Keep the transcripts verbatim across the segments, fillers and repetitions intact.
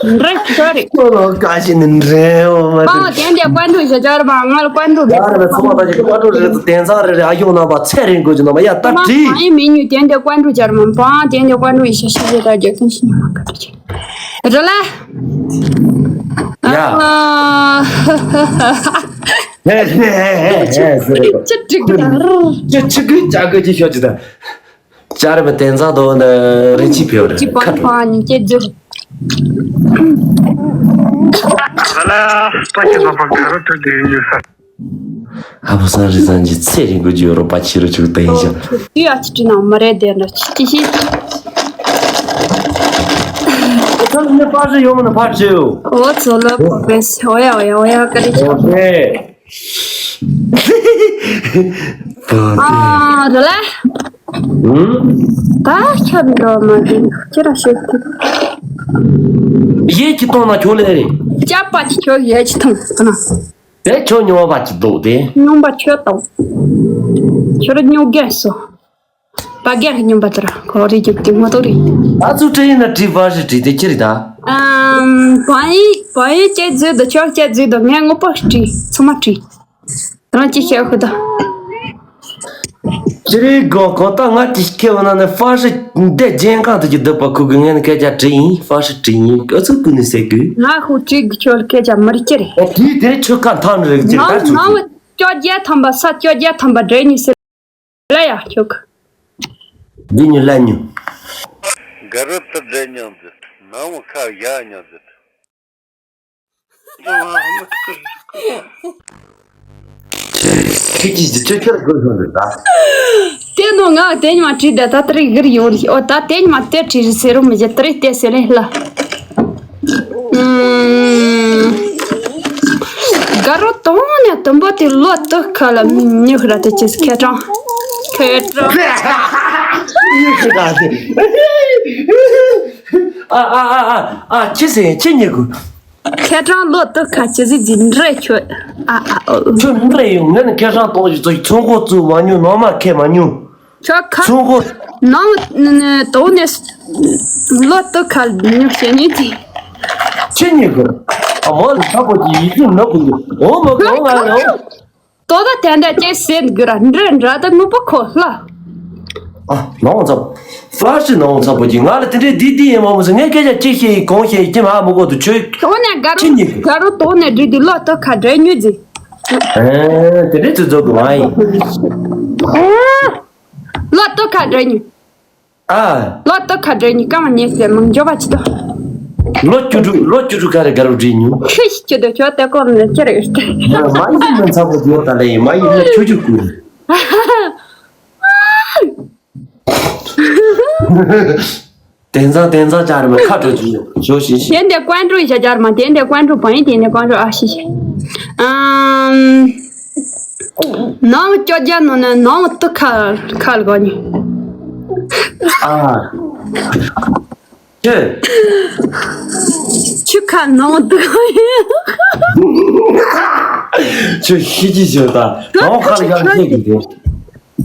འདྲེ་ཁྱོད་རེད། ཁྱོད་ལ་བཀའ་བཞིན་ནི་འདྲེ་འོ་མ་པང་དེ་འདྲ་ཀོན་ཀྲུ་ཞེས་བྱ་བ་ང་ལ་ཀོན་ཀྲུ་ཡ་རེད་པས། ཚང་མ་ད་ཅིག་ཀོན་ཀྲུ་རེད། དེང་སང་རེད་རེད། ཨ་ཡོང་ན་པ་ཚེ་རིང་དགོས་ཀྱི་ན་མ་ཡ་ད་བྲིས། ཨ་ཡེ་མི་ཉུ་དེ་འདྲ་ཀོན་ཀྲུ་བྱ་ར་མ་པང་དེ་འདྲ་ཀོན་ཀྲུ་ཡེ་ཤ་ཤི་ཞེས་ད་རྒྱ་ཀུན་ཤི་ཉི་མ་ཀ་ཏ་ཅིག་རེད་ལ། ཡ། ཧེ་ཧེ་ཧེ་ཧེ་ཧེ་ཟེར་རེད། ཅི་ཅིག་ད་རུ། ཅི་ཅི་གི་ཅག་གི་ཅི་ཤོད་ཅི་ད། ཅར་བ་དེ་ཚ་དོ་ན་རི་ཆི་ཕེ་རེ་ཅི་ཁ་པང་ཁྲོ། ཕང་ཉི་ཅེ་ཛུ། ཨ་ལ་པ་ཅི་པ་པ་ག་རོ་ཐུ་དེ་ཡིན་ས། ཨ་བོ་སང་རི་སང་གི་ཚེ་རིང་གུ་ཇུ་རོ་པ་ཆི་རོ་ཆུ་ཏེ་ཡིན་ཤ། དུ་ཡ་ཅི་ཏི་ན་མ་རེ་དེ་ན་ཅི་ཅི་ཤི། ཁ་ལ་ནི་པ་ཞི་ཡོང་ན་པ་ཅི་ཡོ། ཨོ་ཚོ་ལ་པོ་པེ་སི་ཨོ་ཡ་ཨོ་ཡ་ཨོ་ཡ་ཀ་རི་ཅི། ཨོ་ཁེ། ཨ་རེད་ལ། ཧུམ། ད་ཁྱོད་འགྲོ་མ་དེ་ཁྱེད་རང་ཤོད་དེ། ཡེ་ཅི་གཏོང་ན་ཁྱོད་ལས་རེད། ཅག་པ་ཅི་ཁྱོད་ཡེ་ཅི་ཐང་ཐང་། དེ་ཁྱོད་སྨྱོ་བ་ཅི་འདུག་དེ། སྨྱོན་པ་ཁྱོད་དང་། ཁྱོད་རང་སྨྱོ་རྒན་སོ། པ་རྒན་སྨྱོན་པ་དེ་ར་ཁོ་རེ་རྒྱུག་དེ་ངོ་ཐོག་རེད། ད་ཚུར་དྲི་ཡིན་ན་དྲི་བ་ཞིག་དྲི་དེ་ཅི་རེད་ད། ཨམ། བ་ཡིན་བ་ཡིན་ཅེ་ཛུ་དང་ཁྱོད་ཅེ་ཛུ་དང་ངས་ངོ་པ་དྲི་ཚང་མ་དྲི། རང་ཅི་ཤེས་ཁུ་ད། ཅི་རེད་གོ་གོ་ད་ང་ཅི་ཤེས་བ་ན་ནི་ཧྥ་ཧྲི་འདི་ལྗན་ཁང་དུ་ཅི་སྡུད་པ་ཁུ་གི་ངས་ནི་སྐད་ཆ་དྲིས་ཡིན། ཧྥ་ཧྲི་དྲིས་ཡིན། ཨ་ཚོ་ཀུན་ནི་ཟེར་གི། ང་ཁུ་ཅིག་གི་ཁྱོད་སྐད་ཆ་མི་རིག་ཅི་རེད། ཨ་དེའི་དེ་ཆུ་ཁ་མཐའ་འདྲ་རིག་ཅི་ད་ཆུ་ནང་ནང་བ་བཅོ་བརྒྱད་ཐམ་པ་ས་བཅོ་བརྒྱད་ཐམ་པ་འདྲེ་ཉི་ཟེར་ལ་ཡ་ཁྱོད་གི། འདི་ཉི་ལ་ཉི། ག་རུ་ཏི་འདྲེ་ཉང་ཛི། ནང་བ་ཁ་ཡ་ཉང་ཛི། ཁྱེད་ཀྱིས་ཅི་ཁྱོད་དགོས་སོང་རེད་ད། དེ་ནོ་ང་དེ་ཉི་མ་བྲིས་ད་ད་ཏི་རིག་གིར་ཡོང་རེད། ཨོ་ད་དེ་ཉི་མ་དེ་བྲིས་རེད་ཟེར་རོ་མི་བྱེད་ཏི་རིག་དེ་ཟེར་ལེ་ལ། ཨུམ། དགའ་རོ་དོང་ནས་དུམ་པོ་དེ་ལོ་དུ་ཁ་ལ་མི་ཉུག་ར་དེ་ཅིས་ཁེ་དྲང་། ཁེ་དྲང་། ཉུག་ར་དེ། ཨ་ཨ་ཨ་ཨ་ཨ་ཅི་ཟེར་ཅི་ཉེ་གུ། ཁེ་དྲང་ལོ་དུ་ཁ་ཅི་ཟིག་ཟིག་འདྲེ་ཁྱོད། ཨ་ཨ་ཨོ། ཁྱོད་འདྲེ་ཡོང་ངས་ནི་ཁེ་དྲང་གཏོང་ཞིག་ཚོ་ཚོང་གོ་བཙུགས་མ་མྱོང་ནོ་མ་ཁེ་མ་མྱོང་། ཁྱོད་ཁ་ཚོང་གོ། ནང་ནི་དོ་ནས་ལོ་དུ་ཁ་ཉོ་བྱེད་ཉེ་དེ། ཁྱེད་ཉེ་གུ། ཨ་མ་ལ་ཁ་པོ་ཅི་ཡིད་ཚིམ་ན་གུ་འདུག་ཨོ་མ་གོ་ང་ལ་ཨོ། དོ་ད་དན་ད་ཅེས་ཟེར་དགོས་ར་འདྲེ་འདྲ་ད་ངུ་པ་ཁོ་ལ། ཨ་ནང་ཚབ། ཧྥ་ཤི་ནང་ཚབ་པོ་ཅི་ང་ལ་དེ་འདྲའི་འདི་འདི་ཡིན་མ་མོ་ཟེར་ངས་སྐད་ཆ་ཅི་བཤད་ཡིན་གང་བཤད་ཡིན་ཅི་མ་མོ་གོ་དུ་ཆོས། དོ་ནས་དགའ་ཁྱེད་ཉེ་གུ། རོ་དགའ་རོ་དོ་ནས་འདྲེ་འདི་ལོ་དུ་ཁ་འདྲེ་ཉོ་ཟིག་ཨེ་དེ་འདྲའི་ཚོད་ཚོད་དུ་མ་ཡིན། ལོ་དུ་ཁ་འདྲེ་ཉོ། ཨ། ལོ་དུ་ཁ་འདྲེ་ཉོ་ཀ་མ་ཉེ་ཟེར་མང་འཇོ་བ་ཅི་དོ། ལོ་བཅུ་དྲུག་ལོ་བཅུ་དྲུག་ག་རེ་དགའ་རོ་འདྲེ་ཉོ། ཁྱི་ཞིག་ཅི་དོ་ཁྱོད་དེ་ཀོ་ནས་ཅི་རེད། མ་ཡིན་མི་ཚ་པོ་དེ་ད་ལེ་མ་ཡིན་ན་ཆུ་ཆུ་ཀུ། དེང་སང་དེང་སང་ཅར་མ་ཁ་གྲོ་ཆུ་ཞོ་ཞི་ཞི། དེ་འདྲ་ཀོན་ཀྲུ་ཡི་ཞག་ཅར་མ་དེ་འདྲ་ཀོན་ཀྲུ་བ་ཡིན་དེ་འདྲ་ཀོན་ཀྲུ་ཨ་ཞི་ཞི། ཨམ། ནང་བཅོ་རྒྱ་ནང་ནས་ནང་དུ་ཁ་ཁ་ལ་གོ་ནི། ཨ། ཁྱོད། ཆུ་ཁ་ནང་དུ་གོ་ནི། ཁྱོད་ཤི་ཅི་བྱོས་ད། ནང་ཁ་ལ་ཡང་ཤེས་ཀྱི་དེ།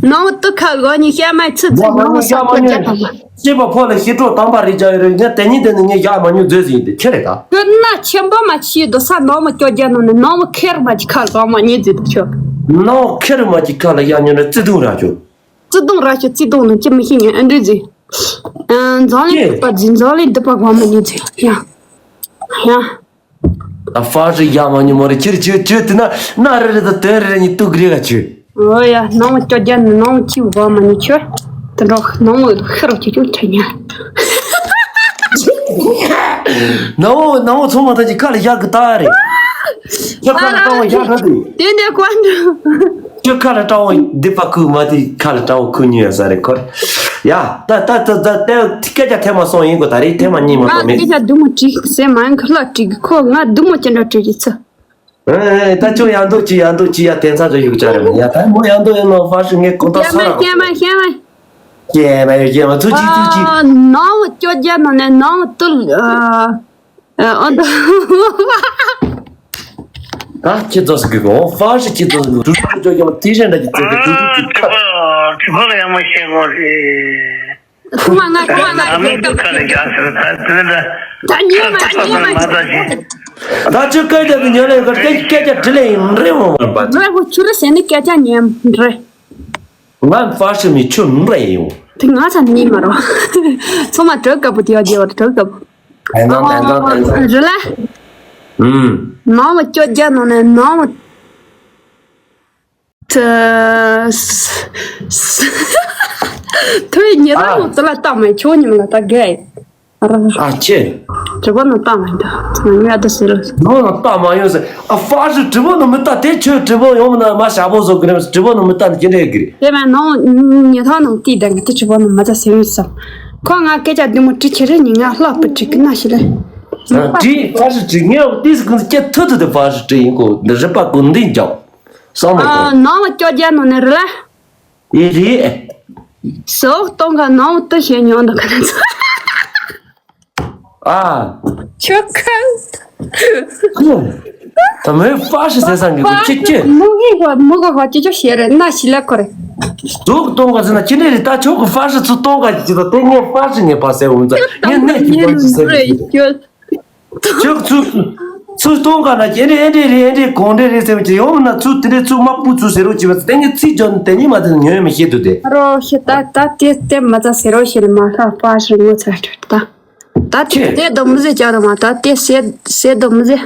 ནང་དུ་ཁ་ལ་གོ་ནི་ཤ་མ་ཚི་ཚི་ཡ་མ་ནང་ཉུང་ཡ་མ་བཅོ་རྒྱ་ཉུང་། ཐམ་པ། སྐྱེས་པ་ཕོ་ལ་ཤི་གྲོགས་དམ་པ་རེ་བྱ་ཡོད་རེད་ངས་དེ་ཉིད་དེ་ནི་ངས་ཡག་མ་ཉུང་མཛོད་ཟིན་ཡིན་ཏེ་ཁྱེད་རེད་ད། ཁྱོད་ན་ཆེན་པོ་མ་ཤི་དོ་ས་ནང་མ་བཅོ་རྒྱ་ནང་ནས་ནང་མ་ཁེར་མ་ཅི་ཁ་ལ་གོ་མ་ཉུང་ཟིན་ཏེ་ཁྱོད། ནང་ཁེར་མ་ཅི་ཁ་ལ་ཡག་ཉུང་ན་བརྩེ་དུང་ར་ཁྱོད། བརྩེ་དུང་ར་ཁྱོད་བརྩེ་དུང་ནི་ཅི་མི་ཤེས་ཉན་ཨ་འདྲི་ཟིན། ཨ་འཛམ་གླིང་ཀྱེ། སྡུག་པ་ཟིན་འཛམ་གླིང་སྡུག་པ་གོ་མ་ཉུང་ཟིན་ཡ། ཡ། ད་ཧྥ་ཧྲི་ཡ་མ་ཉུང་མ་རེད་ཁྱེར་ཁྱོད་ཁྱོད་དེ་ན་ན་རེ་རེ་ད་དོན་རེ་རེ་གཉིས་གཏུག་རེ་ག་ཁྱོད། ཨོ་ཡ་ནང་བཅོ་རྒྱ་ནི་ནང་ཅི་བ་མ་ནི་ཆོ། དེ་འགྲོ་ནང་ཤི་རོ་ཆུ་ཆུ་ཆ་ཉ། ནང་ནང་ཚང་མ་ད་ཅི་ཁ་ལ་ཡག་གི་ད་རེད། ཁྱོད་ཁ་ལ་བཏང་བ་ཡག་ག་དུས། དེ་འདྲ་ཀོན་ཏུ། ཁྱོད་ཁ་ལ་བཏང་བ་འདི་པ་ཁུ་མ་དེ་ཁ་ལ་བཏང་བ་ཁུ་ཉུ་ཡ་ས་རེད་ཁོ། ཡ་ད་ད་ད་ད་ད་སྐད་ཆ་ཐེངས་མ་སོང་ཡིན་གོ་ད་རེད་ཐེངས་མ་གཉིས་མ་ང་གཏོང་མེད། སྐད་ཆ་དུ་མ་དྲིས་ཟེར་མ་ཁ་ལ་དྲིས་ཁོ་ང་དུ་མ་ཅི་འདྲ་དྲིས་ཀྱི་ཚུལ། ཨེ་ད་ཁྱོད་ཡང་འདུག་ཅི་ཡང་འདུག་ཅི་ཡ་དེ་ཚ་ཚོ་ཡུག་ཅག་རེད་མོ་ཡ་ད་མོ་ཡང་འདུག་ཡང་ནོ་ཧྥ་ཤི་ངས་གོ་ད་ཤེས་མ་ས་ར་ཤེས་མ་ཤེས་མ། ཤེས་མ་ཡོད་ཤེས་མ་ཚུགས་ཅི་ཚུགས་ཅི། ནང་བཅོ་རྒྱ་ནང་ནས་ནང་དུ་ཨ་ཨ་འདུག་ད་ཁྱེད་ཚོ་སི་གི་གོ་ཧྥ་ཤི་ཁྱེད་ཚོ་སི་གི་དུ་ཤི་བཅོ་རྒྱ་མ་དེ་རེད་འདྲ་ཅི་ཚེ་གི་དུ་ཤི་ཁ། ཁྱེད་ཁོ་ལ་ཡང་མ་ཤེས་གོ་རེད། ཁོ་མ་ང་ཁོ་མ་ང་ཨ་མི་འདུག་ཁ་ལ་རྒྱ་ཟེར་ད་དེ་ལ། ད་ཉན་མ་ཉན་མ་མ་ད་ཞིག་ད་ཅི་སྐད་རྒྱག་གི་ཉན་ལེ་གར་སྐད་སྐད་རྒྱག་དྲི་ལེ་ཡིན་རེད་འོང་བ། ང་ཁོ་ཁྱོད་ར་ཟེར་ནི་སྐད་ཆ་ཉན་རེད། ང་ཧྥ་ཤི་མི་ཁྱོད་རེད་ཡོང་། དེ་ང་ཚ་ནི་མ་རོ། ཚོ་མ་གྲོད་དཀར་པོ་དེ་ཡོད་དེ་ཡོད་གྲོད་དཀར་པོ། དེང་དང་དེང་དང་དེང་དང་རེད་ལ། ཨུམ། ནང་མ་སྐྱོ་རྒྱ་ནང་ནས་ནང་མ། ཐུ་ཐུ་ཉེ་རང་ངོ་དུ་ལ་བཏང་མེད་ཁྱོད་ཉིན་ལ་ད་རྒས། ཨ་ཅེ། དྲི་བ་ནང་བཏང་མེད་ད་ང་ད་ཟེར་རོ། ནང་ལ་བཏང་མ་ཡོང་ཟེར་ཨ་ཧྥ་ཞིག་དྲི་བ་ནང་མི་ལྟ་དེ་ཁྱོད་དྲི་བ་ཡོང་མིན་ན་མ་ཞག་པོ་བཟོ་གི་རེད་དྲི་བ་ནང་མི་ལྟ་ནི་ཅི་འདྲ་གི་རེད། དེ་མ་ནང་ཉེ་རང་ནང་བལྟས་ད་གི་དེ་དྲི་བ་ནང་མ་ད་ཟེར་མི་བསམ། ཁོ་ང་སྐད་ཆ་བདེ་མོ་དྲི་ཁྱེད་རེ་ཉིན་ང་ལྷག་པར་དྲི་གི་ན་ཞིག་ལས། དྲི་ཧྥ་ཞིག་དྲི་ངས་ཏིས་ཀུན་སྐད་ཐུ་ཐུ་དེ་ཧྥ་ཞིག་དྲི་ཡིན་གོ་འདི་རི་པ་ཀུན་འདི་འཇོག་བསམ་མ་ཨ་གོ་ནང་ལ་སྐྱོ་རྒྱ་ནང་ནས་རེད་ལ། ཨེ་རེད། ཟོག་གཏོང་ག་ནང་དུ་བྱས་མྱོང་འདུག་ག་ན་ཚོ། ཨ། ཆོག་ག་ད་མོའི་ཧྥ་ཞིག་ཟེར་སང་གི་གོ་ཅི་ཅི། མུ་གི་གོ་མུ་ག་གོ་ཅི་ཅོ་ཤེས་རེད་ན་ཤི་ལ་ཁོ་རེད། ཟོག་གཏོང་ག་ཟེར་ན་ཅི་འདྲ་རེད་ད་ཆོག་གི་ཧྥ་ཞིག་ཚུར་གཏོང་ག་ཅི་ད་དེ་ངས་ཧྥ་ཞིག་ངས་པ་ཟེར་འོང་ཙང་ངས་གནས་ཀྱི་ཧྥ་ཞིག་ཟེར་གི། ཁྱོད་ཚུར་ཚུར་གཏོང་ག་ན་ཁྱེད་རེ་ཨེ་འདྲེ་རེ་ཨེ་འདྲེ་གོང་འདྲེ་རེ་ཟེར་བ་ཅིག་ཡོང་ན་ཚུར་དེ་འདྲེ་ཚུར་དམག་བུ་ཚུར་ཟེར་རོ་ཅིག་བ་དེ་ངས་ཚིག་བརྗོད་ནས་དེ་ཉིད་མ་དེ་ཉོན་མི་ཤེས་དུ་དེ། རོ་ཤི་ད་ད་དེ་དེ་མ་ཚ་ཟེར་རོ་ཤི་ལ་མ་ཁ་པ་ཤི་ངོ་ཚ་ཁྱོད་ད། ད་དེ་ཁྱེད་དེ་དུ་མི་ཟེར་ཅག་ར་མ་ད་དེ་ཟེར་ཟེར་དུ་མི་ཟེར།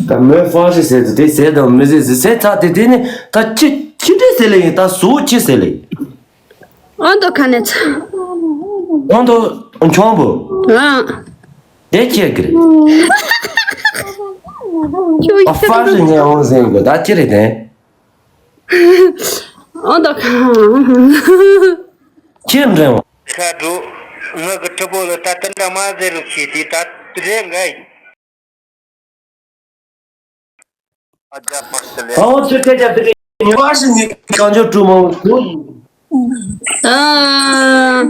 ད་མོས་ཧྥ་ཞིག་ཟེར་དུ་དེ་ཟེར་དུ་མི་ཟེར་ཟེར་ཟེར་ཚ་དེ་དེ་ནི་ད་ཅི་ཅི་འདྲེ་ཟེར་ལེ་ཡིན་ད་ཟོ་ཅི་ཟེར་ལེ་ཡིན། ཨོ་འདོ་ཁ་ནས་ཚ། ཨོ་འདོ་ཁྱོང་བུ། ཨ། དེ་ཁྱེད་ཀྱི་རེད། ཁྱོད་ཨ་ཧྥ་རི་ངས་ཨོ་ཟེར་གི་ད་ཁྱེད་རེད་དེ། ཨོ་འདོ་ཁ། ཁྱེད་འདྲེན་འོང་། ཤ་འགྲོ། ངག་གི་ཁྲི་པོ་ལ་ད་དི་འདྲ་མ་ཟེར་རུ་ཁྱེད་དེ་ད་རེད་འགའ་ཡིན། ཨའོ་ཚེ་སྐད་ཆ་དེ་རེད་ཉི་མ་ཞིག་ནི་གང་བྱུང་གྲུ་མང་བོ། ཨ།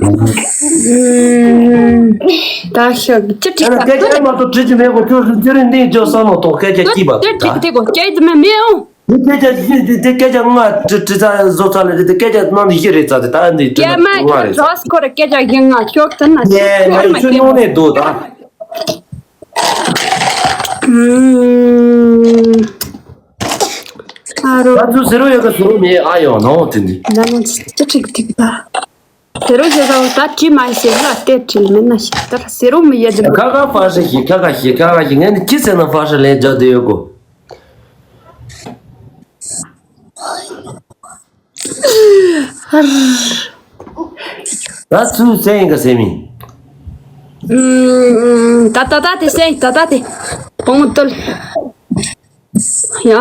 ད་ཤོག་ཅི་ཅི་ད་སྐད་ཆ་མ་གཏོགས་དྲི་ཅི་མེད་གོ་ཁྱོད་རུ་ཅི་རིན་ནི་ཅོ་བསམ་མ་གཏོགས་སྐད་ཆ་སྐྱིད་པ་དེ་དྲི་དེ་གོ་སྐད་ཅི་མེད་མེད་ཨོ། དེ་སྐད་ཆ་ཞིག་དེ་དེ་སྐད་ཆ་ང་དྲི་དྲི་ཚ་བཟོ་ཚ་ལ་དེ་སྐད་ཆ་ནང་དེ་ཤི་རེད་ཚ་དེ་ད་འདི་དྲི་ན་ང་རེད་ཚ། ཁོ་ར་སྐད་ཆ་ཡིན་ང་ཤོག་ཚ་ན་ངས་ང་ཡི་ཆུ་ཉུང་ནས་འདུག་ད། ཨ་རོ། ང་ཚོ་ཟེར་རོ་ཡོད་ག་ཟེར་རོ་མེད་ཨ་ཡོང་ནོ་དེ་འདི། ན་ན་ཅི་ཅི་ཁྲིག་ཐིག་ད། ཟེར་རོ་ཞེ་ས་ད་ཅི་མ་ཟེར་ལ་ལྟས་ཁྲིལ་མེད་ན་ཞིག་ད་ཟེར་རོ་མི་ཡ་ཅི་མ། ཁ་ཁ་ཧྥ་ཧྲི་ཞིག་ཁ་ཁ་ཞིག་ཁ་ཁ་ཞིག་ངས་ནི་ཅི་ཟེར་ན་ཧྥ་ཧྲི་ལན་རྒྱག་བསྡད་ཡོད་གོ། ད་ཚུར་ཟེར་ཡིན་ག་ཟེར་མིན། ད་ད་ད་དེ་ཟེར་ད་ད་དེ་བོང་བུ་བཏུལ། ཡ།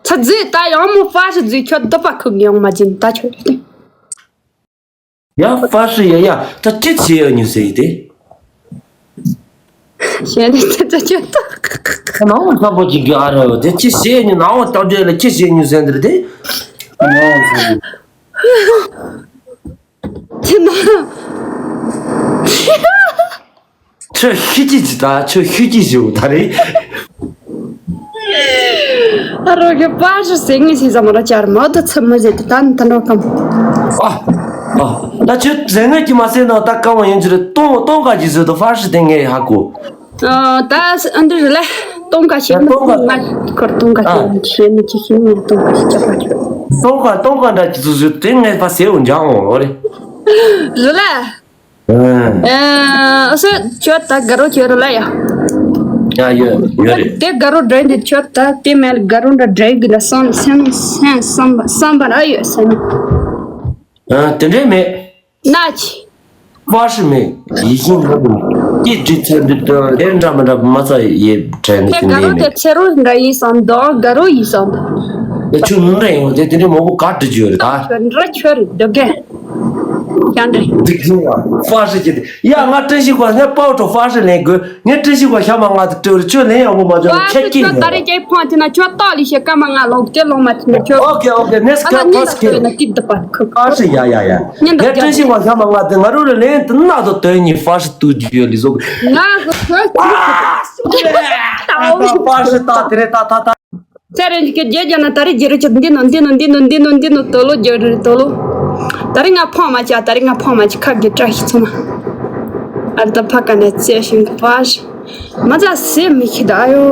ཚ་རྫུས་ད་ཡང་མོ་ཧྥ་ཧྲི་རྫུས་ཁྱོད་འདི་པ་ཁུག་ཡོང་མ་བྱིན་ད་ཁྱོད། ཡ་ཧྥ་ཧྲི་ཡ་ཡ་ད་ཅི་བྱེད་ཡ་ཉུ་ཟེར་ཡི་དེ། ཞེ་ནས་ཅི་ཅི་ཅི་ད། ནང་ལ་ཚ་པོ་ཅིག་གི་ཨ་རོ་དེ་ཅི་བྱེད་ཉུ་ནང་ལ་སྟབས་བདེ་ལ་ཅི་བྱེད་ཉུ་ཟེར་འདིར་དེ། ནང་ལ་ཚ་པོ། དེ་ན། ཁྱོད་ཤི་ཅི་ཅི་ད་ཁྱོད་ཤི་ཅི་ཞིག་ད་རེད། ཨ་རོ་གི་པར་ཞིག་ཟེར་ངེས་ཟེར་ཙམ་ར་ཅར་མ་ད་ཚི་མི་ཟེར་དེ་ད་ནི་ད་འགྲོ་གམ། ཨ། ཨ། ད་ཁྱོད་ཟེར་ངེས་ཀྱི་མ་ཟེར་ན་ད་གང་བ་ཡིན་ཅི་རེད་གཏོང་གཏོང་ག་ཅི་ཟེར་དུ་པར་ཞིག་དེ་ངས་ཧ་གོ། ཨ། ད་ཨ་འདི་རེད་ལ་གཏོང་ག་ཞེས་ནི་གཏོང་ག་ང་ཁོར་གཏོང་ག་ཨ། ཞེས་ནི་ཅི་ཞིག་ངས་གཏོང་ག་ཞེས་ཅག་པ་ཁྱོད། གཏོང་ག་གཏོང་ག་འདྲ་ཅི་ཟེར་ཟེར་དེ་ངས་ཕ་ཟེར་འོ་འཇང་འོ་རེད། རེད་ལ། ཨ་སོ་ཁྱོད་ད་དགའ་རོགས་ཁྱོད་རོ་ལ་ཡ། ཡ་ཡོད་ཡོད་རེད། དེ་དགའ་རོགས་འདྲ་འདི་ཁྱོད་ད་དེ་མེད་དགའ་རོགས་འདྲ་འདྲ་གི་ལ་སེམས་སེམས་སེམས་བསམ་པ་བསམ་པ་ར་ཡོད་སེམས། ཨ་དེ་འདྲས་མེད། ན་ཅི། པར་ཞིག་མེད་ཡིད་བཞིན་ནོར་བུ། སྐྱིད་སྒྲིག་ཚར་འདི་དོན་དེ་འདྲ་མི་འདྲ་མ་རྩ་ཡེ་དྲན་ནི་དེ་དེ་དགའ་འདྲས་རོགས་མེད། དེ་ཚེ་རོགས་འདྲ་ཡིན་སམ་དོ་དགའ་རོགས་ཡིན་སམ་དོ། ད་ཁྱོད་ནོར་འདྲ་ཡིན་འོ་དེ་དེ་འདྲས་མང་པོ་ག་འདྲི་རྒྱུ་ཡོད་རེད་ད། ཁྱོད་འདྲ་ཁྱོད་རེད་འདོད་གན། ཡང་འདྲི། འདི་གིན་ཡང་ཧྥ་ཧྲི་ཅི་དེ། ཡ་ང་བཀྲ་ཤིས་ཁོ་ངས་པའོ་ཀྲོ་ཧྥ་ཧྲི་ལེན་དགོས། ངས་བཀྲ་ཤིས་ཁོ་ཤ་མ་ང་དེ་སྤྲོད་རེ་ཁྱོད་ལེན་ཡག་པོ་མ་བྱུང་ཁྱེད་ཀྱིས་ཁྱོད་ད་རེས་ཀྱི་ཕོན་དེ་ན་ཁྱོད་ཏོག་ལི་ཤེ་ཀ་མ་ང་ལོག་དེ་ལོང་མ་དེ་ན་ཁྱོད། ཨོ་ཁེ་ཨོ་ཁེ་ནེགསི་ཁ་ཕར་སི་ཁེ། ཧྥ་ཧྲི་ཡ་ཡ་ཡ། ངས་བཀྲ་ཤིས་ཁོ་ཤ་མ་ང་དེ་ང་རུ་རེ་ལེན་དེ་ན་དོ་དོན་གཉིས་ཧྥ་ཧྲི་ཏུ་རྒྱུ་ཡོད་ལི་ཟོ། ང་ཁོ་ཁྱོད་ཁྱོད་ཧྥ་ཧྲི་ཏ་དེ་རེད་ཏ་ཏ་ཏ། ཚེ་རིང་གི་རྒྱལ་རྒྱལ་ན་ད་རེས་རྒྱལ་རེ་ཆོད་འདི་ནོ་འདི་ནོ་འདི་ནོ་འདི་ནོ་འདི་ནོ་དོ་ལོ་རྒྱལ་རེ་དོ་ལོ། ད་རིང་ང་ཕོང་མ་བྱ། ད་རིང་ང་ཕོང་མ་བྱ། ཁ་གི་བཀྲ་ཤིས་ཚང་མ། ཨར་ད་ཕ་ཀ་ནས་བཙལ་ཞིང་གི་བ་ཞིག་མ་ཚ་སེ་མི་ཁི་ད་ཨ་ཡོ།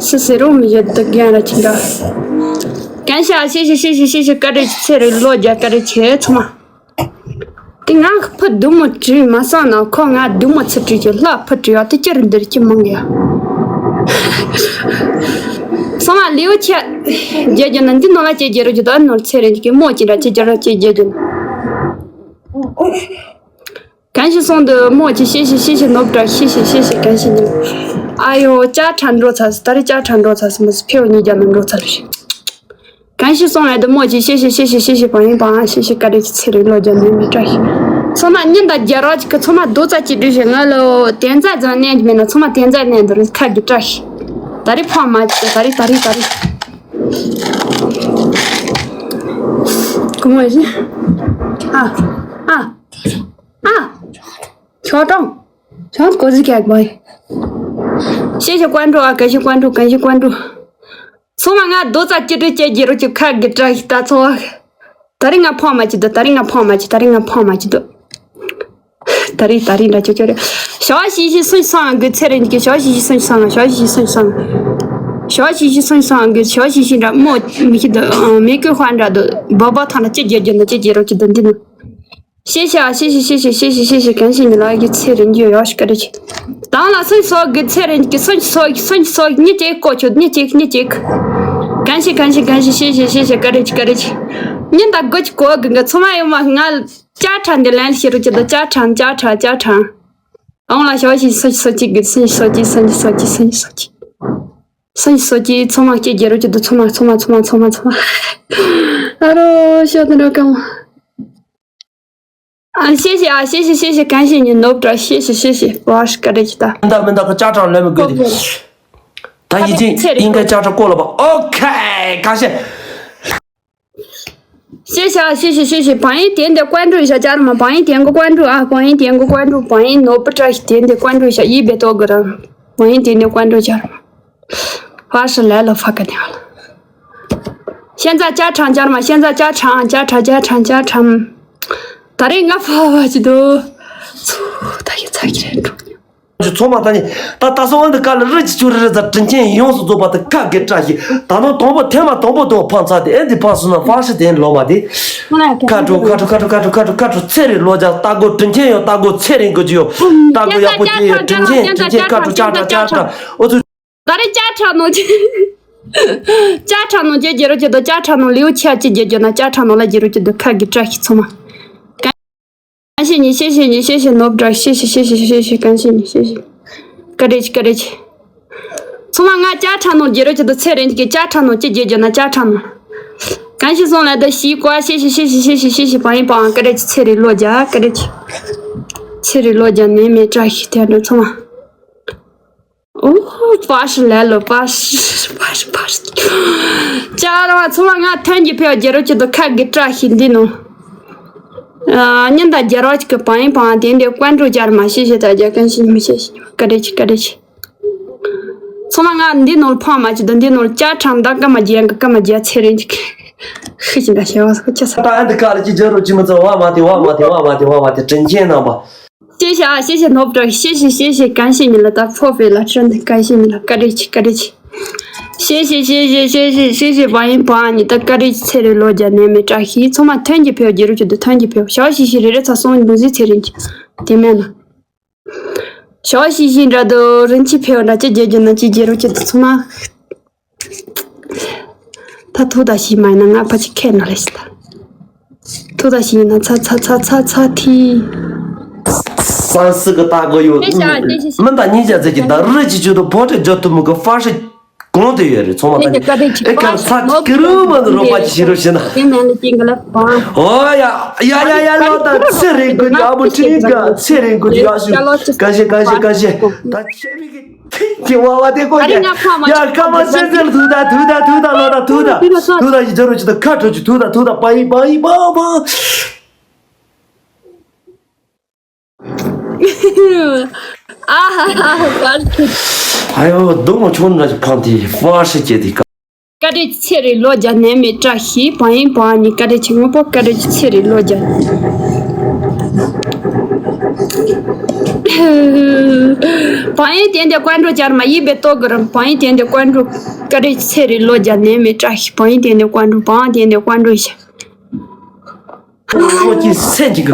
སི་སི་རུང་མི་ཡོད་ད་རྒན་ར་ཁྱི་འདྲ། གན་ཤ་ཤེ་ཤེ་ཤེ་ཤེ་ཤེ་ཤེ་བཀའ་དྲིན་ཆེ་ཚེ་རིང་ལོ་བརྒྱ་བཀའ་དྲིན་ཆེ་ཚང་མ། དེ་ང་ཕུ་དུ་མོ་བྲིས་མ་སང་ན་ཁོ་ང་དུ་མོ་ཚུར་བྲིས་ཀྱི་ལྷ་ཕུ་བྲིས་ཡ་དེ་ཅི་རུ་འདིར་ཅི་མང་ཡ། སོང་ང་ལེའུ་ཆེ་རྒྱལ་རྒྱལ་ན་འདི་ནང་ལ་ཅེ་རྒྱལ་རུ་ཅི་དོ་ནོར་ཚེ་རིང་གི་མོ་ཅི་འདྲ་ཅེ་རྒྱལ་ར་ཅེ་རྒྱལ་རྒྱལ། གང་ཞིག་སོང་དུ་མོ་ཅི་ཤེས་ཤེས་ཤེས་ཤེས་ནོར་བྲ་ཤེས་ཤེས་ཤེས་ཤེས་གང་ཞིག་ཉིན། ཨ་ཡོ་ཅ་ཁྲ་འགྲོ་ཚར་སི་ད་རེ་ཅ་ཁྲ་འགྲོ་ཚར་སི་མ་སི་ཕེའུ་ཉིས་བརྒྱ་ནང་འགྲོ་ཚར་ལུ་ཤིག་གང་ཞིག་སོང་ལ་དུ་མོ་ཅི་ཤེས་ཤེས་ཤེས་ཤེས་ཤེས་ཤེས་བང་ཡིན་བང་ཤེས་ཤེས་བཀའ་དྲིན་ཆེ་ཚེ་རིང་ལོ་བརྒྱ་ནས་མི་བཀྲ་ཤིས། ཚང་མ་ཉིན་དང་རྒྱལ་རོགས་ཀྱི་ཚང་མ་རྡོ་རྩ་གཅིག་སྒྲིལ་ཞིག་ང་ལོ་དན་རྩ་ཙང་གནས་ཀྱི་མེད་ན་ཚང་མ་དན་རྩ་གནས་འདུག་རེད་ཁ་གི་བཀྲ་ཤིས། ད་རེས་ཕོག་མ་ཅི་ད་རེས་ད་རེས་ད་རེས། གོ་མོ་ཡིན། ཨ་ཨ་ཨ། ཆོག་གྲོང་ཆོག་གོ་ཟི་ཁེག་བོ། ཤེས་ཤེས་ཀོན་ཀྲུ་ཨ་ག་ཤི་ཀོན་ཀྲུ་ག་ཤི་ཀོན་ཀྲུ། སོང་ང་ང་རྡོ་རྩ་སྐྱིད་སྒྲོལ་བཅས་རྒྱལ་རོགས་ཀྱི་ཁ་གི་བཀྲ་ཤིས་ད་ཚོ། ད་རིང་ང་ཕོག་མ་ཅི་འདུག་ད་རིང་ང་ཕོག་མ་ཅི་ད་རིང་ང་ཕོག་མ་ཅི་འདུག་ད་རིང་ད་རིང་འདྲ་ཅོ་ཅོ་རེད། ཞོ་ཤི་ཤི་སུན་སང་གི་ཚེ་རིང་གི་ཞོ་ཤི་ཤི་སུན་སང་ཞོ་ཤི་ཤི་སུན་སང་། ཞོ་ཤི་ཤི་སུན་སང་གི་ཞོ་ཤི་ཤི་འདྲ་མོ་མི་ཤི་འདུག་མི་ཀུ་ཧ་འདྲ་འདུག་བོ་བོ་ཐང་ལ་ཅི་རྒྱལ་རྒྱལ་འདུག་ཅི་རྒྱལ་རོགས་ཀྱི་འདུག་འདི་ནི། ཤེས་ཤ་ཤེས་ཤེས་ཤེས་ཤེས་ཤེས་ཤེས་ཤེས་གང་ཤེས་ཉི་ལག་གི་ཚེ་རིང་རྒྱུ་ཡོ་ཤི་ཀ་རེ་ཆེ། དང་ལ་སུན་སོག་གི་ཚེ་རིང་གི་སུན་སོག་སུན་སོག་ཉི་ཅེ་ཀོ་ཆུ་ཉི་ཅེ་ཉི་ཅེ། གང་ཤེས་གང་ཤེས་གང་ཤེས་ཤེས་ཤེས་ཤེས་ཤེས་ཀ་རེ་ཆེ་ཀ་རེ་ཆེ། ཉི་ད་གོ་ཆི་གོ་གི་ང་ཚོ་མ་ཡོང་མ་ང་ཅ་ཁྲ་འདི་ལན་ཤེས་རུ་ཅི་ད་ཅ་ཁྲ་ཅ་ཁྲ་ཅ་ཁྲ། ཨང་ལ་ཤོ་ཤི་སུན་སོག་ཅི་གི་སུན་སོག་ཅི་སུན་སོག་ཅི་སུན་སོག་ཅི། སུན་སོག་ཅི་ཚོ་མ་སྐྱེ་རྒྱལ་རུ་ཅི་ད་ཚོ་མ་ཚོ་མ་ཚོ་མ་ཚོ་མ་ཚོ་མ། ཨ་རོ་ཤོ་ད་འགྲོ་གང་། ཨ་ཤེས་ཤེས་ཨ་ཤེས་ཤེས་ཤེས་ཤེས་གང་ཤེས་ཉིན་ནོབ་དྲ་ཤེས་ཤེས་ཤེས་ཤེས་བ་ཤི་ཀ་རེ་ཅི་ད། མི་འདག་མི་འདག་གི་ཅ་གྲང་ལོས་མི་དགོས་ཏེ། ད་ཡིད་ཅན་ཡིན་ག་ཅ་གྲང་ཀོ་ལ་བ་ཨོ་ཁེ་གང་ཤེས། ཤེས་ཤེས་ཨ་ཤེས་ཤེས་ཤེས་ཤེས་བང་ཡིན་དེ་འདི་ཀོན་ཀྲུ་ཡི་ཤ་ཅར་མ་བང་ཡིན་དེ་འགོ་ཀོན་ཀྲུ་ཨ་བང་ཡིན་དེ་འགོ་ཀོན་ཀྲུ་བང་ཡིན་ནོབ་དྲ་ཤི་དེ་འདི་ཀོན་ཀྲུ་ཡི་ཤ་ཡིད་བེ་ཏོ་གི་ར་བང་ཡིན་དེ་འདི་ཀོན་ཀྲུ་ཅར་མ། བ་ཤི་ལས་ལ་ཧྥ་ཀ་ནི་ཧ་ལ། ཤན་ཛ་ཅ་ཁྲང་ཅར་མ་ཤན་ཛ་ཅ་ཁྲང་ཅ་ཁྲ་ཅ་ཁྲང་ཅ་ཁྲང་། ད་རེས་ང་ཕ་བ་ཅི་དོ། ཚུ་ད་ཡི་ཚ་གི་རེད་འགྲོ། ཚོ་མ་ད་ནི་ད་ད་སོ་འོན་ཏེ་ཀ་ལ་རི་ཅི་ཆུ་རི་རི་ཛ་དྲིན་ཆེན་ཡོངས་སུ་རྫོགས་པ་དེ་ཁ་གི་བཀྲ་ཤིས་ད་དུང་དང་པོ་ཐེངས་མ་དང་པོ་དང་ཕང་ཚ་དེ་ཨེ་འདི་ཕང་སུ་ན་ཕ་ཤི་དེ་ལོ་མ་དེ། ཁ་དྲུ་ཁ་དྲུ་ཁ་དྲུ་ཁ་དྲུ་ཁ་དྲུ་ཁ་དྲུ་ཚེ་རིང་ལོ་བརྒྱ་རྟ་མགོ་དྲིན་ཆེན་ཡོད་རྟ་མགོ་ཚེ་རིང་དགོས་ཀྱི་ཡོད་རྟ་མགོ་ཡག་པོ་དེ་ཡོད་དྲིན་ཆེན་དྲིན་ཆེན་ཁ་དྲུ་ཅ་ཁྲ་ཅ་ཁྲ་ཨོ་ཚུ། ད་རེས་ཅ་ཁྲ་ནང་ཅི། ཅ་ཁྲ་ནང་ཅི་རྒྱལ་རོ་ཅི་དང་ཅ་ཁྲ་ནང་ལེའུ་ཆ་ཅི་རྒྱལ་རྒྱལ་ན་ཅ་ཁྲ་ནང་ལ་རྒྱལ་རོ་ཅི་དང་ཁ་གི་བཀྲ་ཤིས་ཚང་མ། གང་ཤེས་ཉི་ཤེས་ཤེས་ཉི་ཤེས་ཤེས་ནོབ་དྲ་ཤེས་ཤེས་ཤེས་ཤེས་ཤེས་ཤེས་གང་ཤེས་ཉི་ཤེས་ཤེས། ཀ་རེ་ཅི་ཀ་རེ་ཅི། ཚང་མ་ང་ཅ་ཁྲ་ནང་རྒྱལ་རོ་ཅི་དང་ཚེ་རིང་གི་ཅ་ཁྲ་ནང་ཅི་རྒྱལ་རྒྱལ་ན་ཅ་ཁྲ་ནང་། གང་ཤེས་སོང་ལ་ད་ཤི་ཀོ་ཤེས་ཤེས་ཤེས་ཤེས་ཤེས་ཤེས་ཤེས་ཤེས་བང་ཡིན་བང་ཀ་རེ་ཅི་ཚེ་རིང་ལོ་བརྒྱ་ཀ་རེ་ཅི། ཚེ་རིང་ལོ་བརྒྱ་ནས་མེད་བཀྲ་ཤིས་དེ་འདྲ་ཚང་མ། ཨོ། པ་ཤི་ལ་ལོ་པ་ཤི་པ་ཤི་པ་ཤི། ཅ་ར་བ་ཚོ་བ་ང་ཐོན་གྱི་ཕེ་བ་རྒྱལ་རོ་ཅི་དང་ཁ་གི་བཀྲ་ཤིས་འདི་ནོ། ཨ་ཉིན་ད་རྒྱལ་རོ་ཅི་གི་བང་ཡིན་བང་དེ་འདྲའི་ཀོན་ཀྲུ་ཅར་མ་ཤེས་ཤེས་ད་རྒྱ་གན་ཤེས་མི་ཤེས་ཤེས་ཀ་རེ་ཆི་ཀ་རེ་ཆི། ཚོ་བ་ང་འདི་ནོར་ཕང་མ་ཅི་དང་འདི་ནོར་ཅ་ཁྲང་ད་ཀ་མ་རྒྱལ་གི་ཀ་མ་རྒྱལ་ཚེ་རིང་ཅི་གི། ཤི་ཅི་ད་ཤེས་བ་སོ་ཅི་ས། ད་ཨ་འདི་ཀ་ལ་ཅི་རྒྱལ་རོ་ཅི་མི་ཚོ་བ་མ་དེ་བ་མ་དེ་བ་མ་དེ་བ་མ་དེ་དྲིན་ཆེན་རྣམ་པ། ཤེས་ཤ་ཤེས་ཤ་ནོབ་དྲ་ཤེས་ཤེས་ཤེས་ཤེས་གང་ཤེས་ཉི་ལ་ད་ཕོ་ཕེ་ལ་ཤན་དེ་གང་ཤེས་ཉི་ལ་ཀ་རེ་ཆི་ཀ་རེ་ཆི། ཤེས་ཤེས་ཤེས་ཤེས་ཤེས་ཤེས་ཤེས་ཤེས་བ་ཡིན་བ་ཉི་ད་ཀ་རེ་ཆི་ཚེ་རེ་ལོ་བརྒྱ་ནས་མེད་བཀྲ་ཤིས་ཚོ་མ་ཐོན་གྱི་ཕེ་བ་རྒྱལ་རོ་ཅི་དུ་ཐོན་གྱི་ཕེ་བ་ཞོ་ཤེས་ཤེས་རེ་རེ་ཚ་སོང་འདུག་ཟི་ཚེ་རིང་གི་དེ་མེད་ན། ཞོ་ཤེས་ཤེས་འདྲ་དུ་རིན་ཆི་ཕེ་བ་འདྲ་ཅི་རྒྱལ་རྒྱལ་ན་ཅི་རྒྱལ་རོ་ཅི་དུ་ཚོ་མ། ད་ཐུག་ད་ཤི་མ་ཡིན་ན་ང་ཕ་ཅི་ཁེ་ན་ལེ་ཤི་ད། ཐུག་ད་ཤི་ཡིན་ན་ཚ་ཚ་ཚ་ཚ་ཚ་ཐི། སང་སི་གི་ལྟ་གོ་ཡོད། ཤེས་ཤ་ཤེས་ཤེས་ཤེས། མི་ད་ཉིན་ཞག་ཚེ་གི་ད་རི་ཅི་ཅུ་དུ་ཕོ་ཏྲེ་ཇོ་ཐུ་མུ་གི་ཧྥ་ཧྲི་གོང་དུ་ཡོད་རེད་ཚོ་མ་ད་ནི་ཨེ་ཁ་ཚ་ཅི་ཀི་རུ་མ་ནི་རོ་པ་ཅི་ཤི་རུ་ཤི་ན། དེ་མེད་ལ་ཅིང་གི་ལ་པང་། ཨོ་ཡ་ཡ་ཡ་ཡ་ལོ་ད་ཚེ་རིང་གི་ཡ་མོ་ཁྲི་ག་ཚེ་རིང་གི་ཡ་ཤུ་ག་ཤེ་ག་ཤེ་ག་ཤེ་ད་ཆེ་མི་གི། ཁྱི་བ་བ་དེ་ཀོ་ཡ་ཡ་སྐར་མ་ཤན་ཟེར་ཐུག་ད་ཐུག་ད་ཐུག་ད་ལོ་ད་ཐུག་ད་ཐུག་ད་ཡི་ཇོ་རུ་ཅི་ད་ཁ་ཁྲོ་ཅི་ཐུག་ད་ཐུག་ད་པ་ཡི་པ་ཡི་པ་པ། ཨ་ཧ་ཧ་ཧ། ཨ་ཡོ་སྡུག་མོ་ཆུང་འདྲ་ཅིག་ཕངས་ཏེ་ཧྥ་ཧྲི་སྐྱེས་ཏེ། བཀའ་དྲིན་ཆེ་རེད་ལོ་རྒྱ་ནས་མེད་བཀྲ་ཤིས་བང་ཡིན་བང་ནི་བཀའ་དྲིན་ཆེ་དངོས་པོ་བཀའ་དྲིན་ཆེ་རེད་ལོ་རྒྱ། བང་ཡིན་དེ་འདི་ཀོན་འགྲོ་ཅར་མ་ཡིན་པའི་ཏོ་གི་རམ་བང་ཡིན་དེ་འདི་ཀོན་འགྲོ་བཀའ་དྲིན་ཆེ་རེད་ལོ་རྒྱ་ནས་མེད་བཀྲ་ཤིས་བང་ཡིན་དེ་འདི་ཀོན་འགྲོ་བང་དེ་འདི་ཀོན་འགྲོ་ཤ། ཁོ་གཉིས་ལ་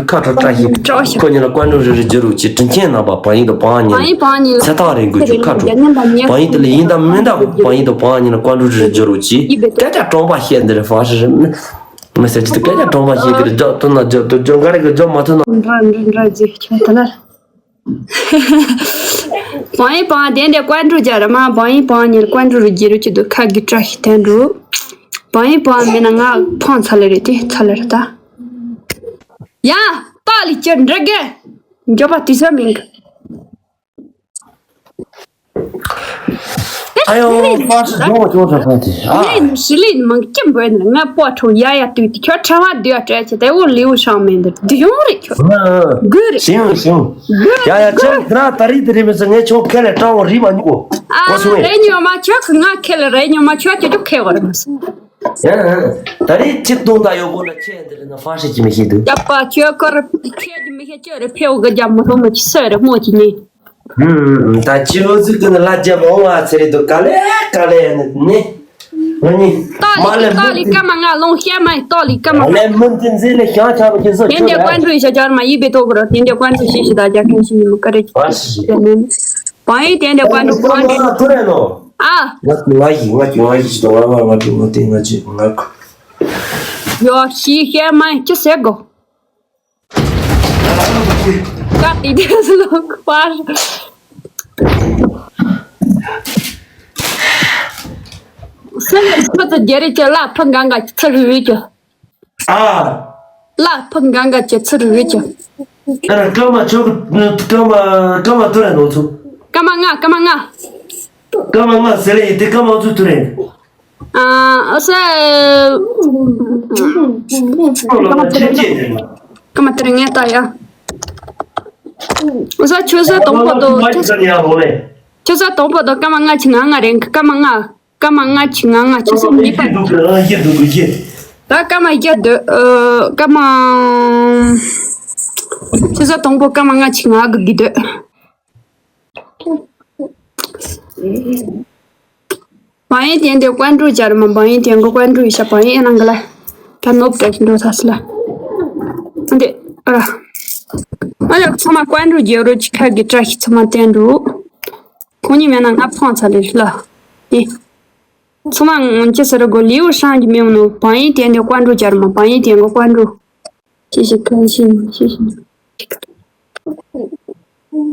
ཀོན་འགྲོ་རེ་རེ་བསྒྱུར་རོགས་གྱིས། དྲིན་ཆེན་རྣམ་པ་བང་ཡིན་དང་བང་ཉིད་ལ་ཚེ་ཐག་རིང་དགོས་ཀྱི་ཁ་དྲོ། བང་ཡིན་དེ་ལ་ཡིན་དང་མིན་དང་བང་ཡིན་དང་བང་ཉིད་ལ་ཀོན་འགྲོ་རེ་རེ་བསྒྱུར་རོགས་གྱིས། སྐད་ཆ་གྲོང་པ་བཤད་འདི་རེད་ཧྥ་ཧྲི་རེད། མི་ཟེར་གྱི་འདུག་སྐད་ཆ་གྲོང་པ་བཤད་གི་རེད། རྒྱག་ཐུབ་ན་རྒྱག་ཐུབ། རྒྱག་འགའ་རེ་གི་རྒྱག་མ་ཐུབ་ན། འདྲ་འདྲ་འདྲ་ཅིག་ཁྱོད་ད་ལ། བང་ཡིན་བང་དེ་འདྲ་ཀོན་འགྲོ་རྒྱ་ར་མ་བང་ཡིན་བང་ཉིད་ཀོན་འགྲོ་རུ་རྒྱུ་རུ་ཅི་འདུག་ཁ་གི་བཀྲ་ཤིས་བསྟན་འགྲོ། བང་ཡིན་བང་མིན་ན་ང་ཕང་ཚ་ལེ་རེད་དེ་ཚ་ལེ་རེད་ད། ཡ། ཏག་ལི་ཅི་འདྲ་གི། འགྱོད་པ་དུས་ཚོད་མིན་གི། ཨ་ཡོ་ཕར་ཞོག་ཅོག་ཅོག་ཕ་དེ་ཨ། ལེན་ཞི་ལིན་མང་སྐྱིད་འབོད་ནི་ང་པོ་ཁྲོ་ཡ་ཡ་དུས་དེ་ཁྱོད་ཕྲེང་བ་བསྡུས་ཡ་སྤྲད་ཆེ་དེ་འོ་ལེའུ་ཤང་མིན་འདིར་བསྡུ་ཡོང་རེད་ཁྱོད། དགོས་རེད། ཞིང་ཞིང་། དགོས་ཡ་ཡ་རེད་ཁྱོད་དགོས་དེ་ན་ད་རིང་དེ་རིང་མི་ཚེ་ངས་ཁྱོད་ཁས་ལེན་སྤྲང་བོ་རིག་མ་མྱོང་གོ། ཨ་གོ་སོང་ངས། རེ་ཉོ་མ་ཁྱོད་ཁི་ང་ཁས་ལེན་རེ་ཉོ་མ་ཁྱོད་ཁྱོད་ཁྱོད་ཁས་བར་མ་སོང་། ཡ་ད་རིང་ཁྱི་སྟོང་ད་ཡོད་གོ་ན་ཁྱེད་འདི་རིང་ན་ཧྥ་ཤི་ཅི་མི་ཤེས་འདུག་ཡ་པ་ཁྱོད་ཁོ་ར་ཁྱེད་ཀྱི་མི་ཤེས་ཁྱོད་རེ་ཕེའུ་གི་རྒྱ་མི་ལྷོ་མོ་ཅི་སོས་རེ་མོ་ཅི་ནི། ད་ཅི་འོ་ཙི་ཀུན་ལ་རྒྱབ་འོང་བ་ཚེ་རེ་འདུག་ག་ལེ་ག་ལེ་ནི་ནི། ང་ནི་ཏོག་མ་ལེ་ལས་ཏོག་ལི་ཀ་མ་ང་ལོང་ཤེས་མ་ཏོག་ལི་ཀ་མ་ང་ལས་མུན་ཏིན་ཟེ་ལེ་ཤང་ཆ་མ་ཁྱེད་སོ་ཏན་ཏན་ཀོན་ཀྲུ་ཤ་ཅར་མ་ཡི་བེ་ཏོ་གོ་རོ་ཏན་ཏན་ཀོན་ཀྲུ་ཤེས་ཤི་ད་རྒྱ་ཁན་ཤི་ནི་མུ་ཀ་རེ་ཅི་ནི་བང་ཡི་ཏན་ཏན་ཀོན་ཀྲུ་ཀོན་ཀྲུ་ཨ། ང་ང་ཡི་ང་ཡི་ང་ཡི་ཞི་ད་ང་ང་ང་ཏི་ང་ཏི་ང་ཅི་ང་ཁུ་ཡོ་ཤི་ཤེས་མ་ཅི་ཟེ་གོ། ཀ་ཏི་དེ་སུ་ལོག་པར། སུ་ལ་སུ་ཚོ་རྒྱ་རེ་ཅི་ལ་ཕ་གང་ག་ཚུར་རུས་ཅི། ཨ། ལ་ཕ་གང་ག་ཅི་ཚུར་རུས་ཅི། ཨ་ཀ་མ་ཆོ་ཀ་མ་ཀ་མ་ཏུ་ར་ནོ་ཚུ། ཀ་མ་ང་ཀ་མ་ང་། ཀ་མ་ང་ཟེར་ལེ་ཡི་དེ་ཀ་མ་ཚུ་ཏུ་རེ། ཨ་ཨོ་སེ། ཀ་མ་ཏི་རེ་ངས་ལྟ་ཡ། ཨོ་སེ་ཆུ་ཚོད་དང་པོ་དང་ཆུ་ཚོད་དང་པོ་དང་ཀ་མ་ལྔ་ཕྱི་ན་ལྔ་རེད། ཀ་མ་ལྔ་ཀ་མ་ལྔ་ཕྱི་ན་ལྔ་ཆུ་ཚོད་གཉིས་པ། ད་ཀ་མ་བརྒྱད་འདོད། ཀ་མ་ཆུ་ཚོད་དང་པོ་ཀ་མ་ལྔ་ཕྱི་ན་ལྔ་གི་འདོད། བང་ཡིན་དེ་འདི་ཀོན་ཀྲུ་སྦྱར་མ་བང་ཡིན་དེ་འགོ་ཀོན་ཀྲུ་ཡི་ཤ་བང་ཡིན་ནང་གི་ལ། ད་ནོབ་ཏོ་འགྲོ་ཐ་སི་ལ། འདི་ཨ་ར། ཨ་ལ་ཚང་མ་ཀོན་ཀྲུ་རྒྱལ་རོ་ཅི་ཁ་གི་བཀྲ་ཤིས་ཚང་མ་བསྟན་འགྲོ། ཁོང་གཉིས་མེད་ན་ང་ཕང་ཚ་ལེ་ལ། ཨེ། ཚང་མ་ང་ཅི་ཟེར་དགོ་ལིའུ་ཧྲང་གི་མིང་ནོ་བང་ཡིན་དེ་འདི་ཀོན་ཀྲུ་སྦྱར་མ་བང་ཡིན་དེ་འགོ་ཀོན་ཀྲུ། 谢谢更新，谢谢。